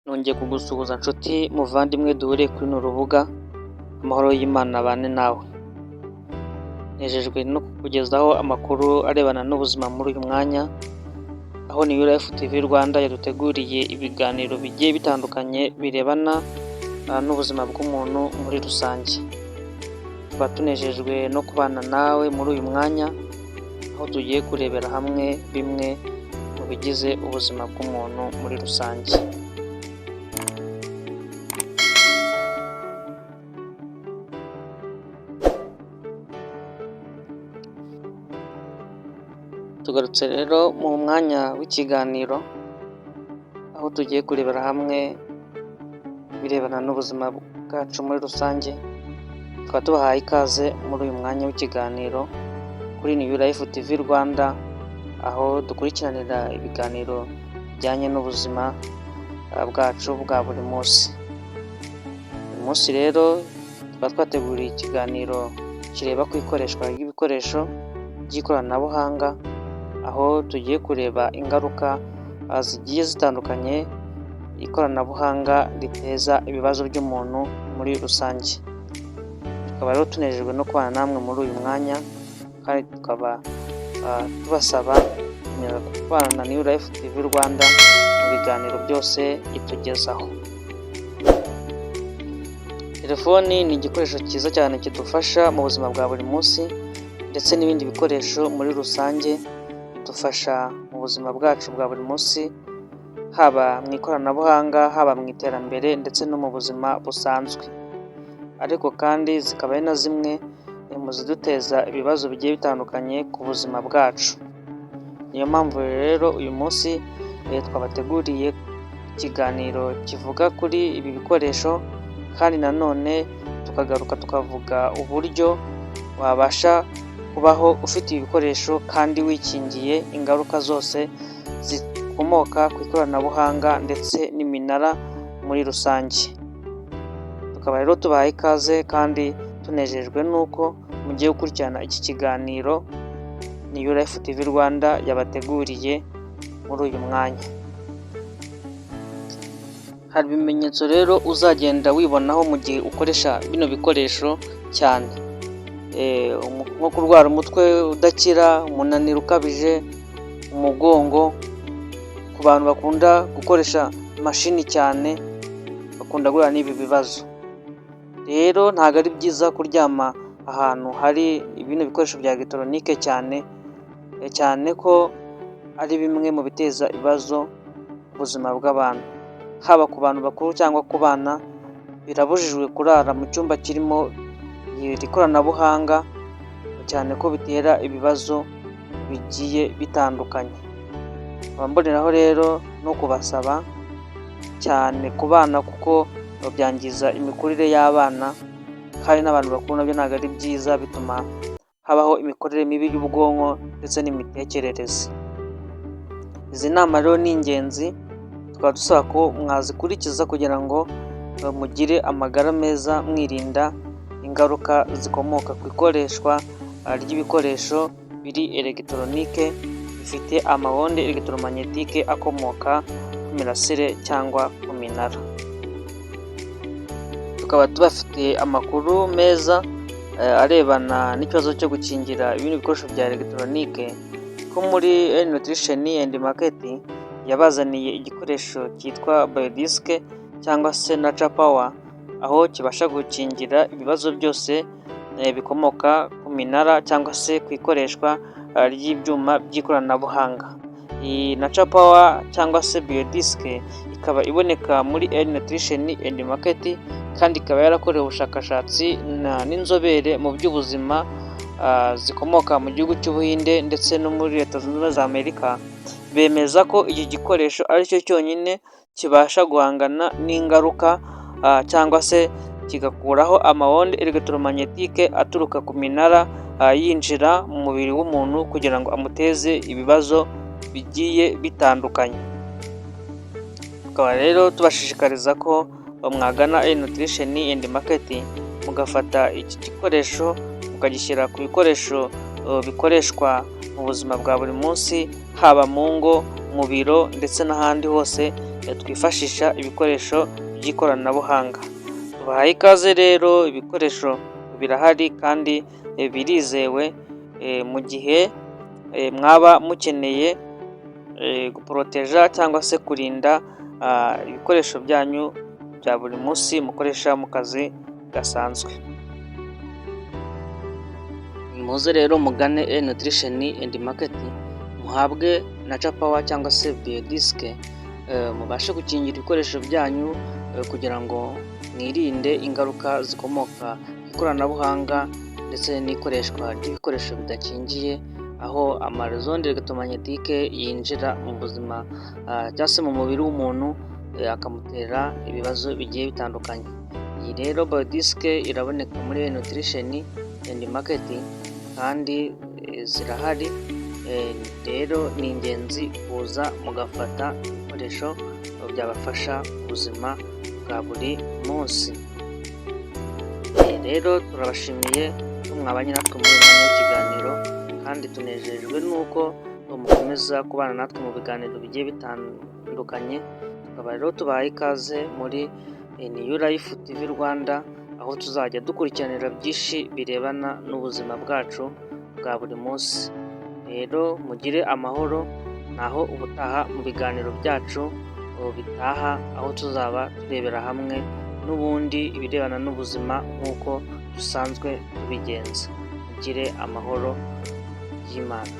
Nongeye kugusuhuza nshuti muvandimwe duhuriye kuri runo rubuga, amahoro y'Imana abane nawe. Nejejwe no kukugezaho amakuru arebana n'ubuzima muri uyu mwanya, aho New Life TV Rwanda yaduteguriye ibiganiro bigiye bitandukanye birebana n'ubuzima bw'umuntu muri rusange. Tukaba tunejejwe no kubana nawe muri uyu mwanya, aho tugiye kurebera hamwe bimwe mu bigize ubuzima bw'umuntu muri rusange. Tugarutse rero mu mwanya w'ikiganiro, aho tugiye kurebera hamwe ibirebana n'ubuzima bwacu muri rusange, tukaba tubahaye ikaze muri uyu mwanya w'ikiganiro kuri New Life TV Rwanda, aho dukurikiranira ibiganiro bijyanye n'ubuzima bwacu bwa buri munsi. Uyu munsi rero tukaba twateguriye ikiganiro kireba ku ikoreshwa ry'ibikoresho by'ikoranabuhanga, aho tugiye kureba ingaruka zigiye zitandukanye ikoranabuhanga riteza ibibazo by'umuntu muri rusange. Tukaba rero tunejejwe no kubana namwe muri uyu mwanya, kandi tukaba tubasaba gukomeza kubana na New Life TV Rwanda mu biganiro byose itugezaho. Telefoni ni igikoresho cyiza cyane kidufasha mu buzima bwa buri munsi ndetse n'ibindi bikoresho muri rusange bidufasha mu buzima bwacu bwa buri munsi, haba mu ikoranabuhanga, haba mu iterambere ndetse no mu buzima busanzwe. Ariko kandi zikaba ari na zimwe mu ziduteza ibibazo bigiye bitandukanye ku buzima bwacu. Niyo mpamvu rero uyu munsi twabateguriye ikiganiro kivuga kuri ibi bikoresho, kandi nanone tukagaruka tukavuga uburyo wabasha kubaho ufite ibi bikoresho kandi wikingiye ingaruka zose zikomoka ku ikoranabuhanga ndetse n'iminara muri rusange. Tukaba rero tubahaye ikaze kandi tunejejwe n'uko mugiye gukurikirana iki kiganiro New Life TV Rwanda yabateguriye muri uyu mwanya. Hari ibimenyetso rero uzagenda wibonaho mu gihe ukoresha bino bikoresho cyane, nko kurwara umutwe udakira, umunaniro ukabije, umugongo, ku bantu bakunda gukoresha mashini cyane bakunda guhura n'ibi bibazo. Rero ntabwo ari byiza kuryama ahantu hari bino bikoresho bya elegitoronike cyane, cyane ko ari bimwe mu biteza ibibazo ubuzima bw'abantu, haba ku bantu bakuru cyangwa ku bana, birabujijwe kurara mu cyumba kirimo iri koranabuhanga, cyane ko bitera ibibazo bigiye bitandukanye. Nkaba mboneraho rero no kubasaba cyane ku bana kuko byangiza imikurire y'abana, kandi n'abantu bakuru nabyo ntabwo ari byiza, bituma habaho imikorere mibi y'ubwonko ndetse n'imitekerereze. Izi nama rero ni ingenzi, tukaba dusaba ko mwazikurikiza kugira ngo mugire amagara meza, mwirinda ingaruka zikomoka ku ikoreshwa ry'ibikoresho biri elegitoronike, bifite amabonde elegitoromagnetike akomoka ku mirasire cyangwa ku minara. Tukaba tubafitiye amakuru meza arebana n'ikibazo cyo gukingira ibindi bikoresho bya elegitoronike, ko muri Nutrition and Market yabazaniye igikoresho cyitwa Biodisk cyangwa se Nature Power, aho kibasha gukingira ibibazo byose bikomoka ku minara cyangwa se ku ikoreshwa ry'ibyuma by'ikoranabuhanga. Iyi Nature Power cyangwa se Biodisk ikaba iboneka muri Nutrition and Market, kandi ikaba yarakorewe ubushakashatsi n'inzobere mu by'ubuzima zikomoka mu gihugu cy'Ubuhinde ndetse no muri Leta Zunze Ubumwe za Amerika, bemeza ko iki gikoresho ari cyo cyonyine kibasha guhangana n'ingaruka cyangwa se kigakuraho amawonde elegitoromagnetike aturuka ku minara yinjira mu mubiri w'umuntu kugira ngo amuteze ibibazo bigiye bitandukanye. Tukaba rero tubashishikariza ko mwagana Nutrition and Market mugafata iki gikoresho mukagishyira ku bikoresho bikoreshwa mu buzima bwa buri munsi, haba mu ngo, mu biro ndetse n'ahandi hose. twifashisha ibikoresho by'ikoranabuhanga. Tubahaye ikaze rero, ibikoresho birahari kandi birizewe. Mu gihe mwaba mukeneye guporoteja cyangwa se kurinda ibikoresho byanyu bya buri munsi mukoresha mu kazi gasanzwe, muze rero mugane E Nutrition and Market, muhabwe Nature Power cyangwa se Biodisc, mubashe gukingira ibikoresho byanyu kugira ngo mwirinde ingaruka zikomoka ku ikoranabuhanga ndetse n'ikoreshwa ry'ibikoresho bidakingiye, aho ama ondes électromagnétiques yinjira mu buzima cyangwa se mu mubiri w'umuntu, akamutera ibibazo bigiye bitandukanye. Iyi rero Biodisc iraboneka muri Nutrition and Market kandi zirahari. Rero ni ingenzi kuza mugafata ibikoresho byabafasha ubuzima bwa buri munsi. Rero turabashimiye ko mwabanye natwe muri uyu mwanya w'ikiganiro, kandi tunejejwe n'uko mukomeza kubana natwe mu biganiro bigiye bitandukanye. Tukaba rero tubahaye ikaze muri New Life TV Rwanda, aho tuzajya dukurikiranira byinshi birebana n'ubuzima bwacu bwa buri munsi. Rero mugire amahoro, naho ubutaha mu biganiro byacu bitaha, aho tuzaba turebera hamwe n'ubundi ibirebana n'ubuzima nk'uko dusanzwe tubigenza. Mugire amahoro y'Imana.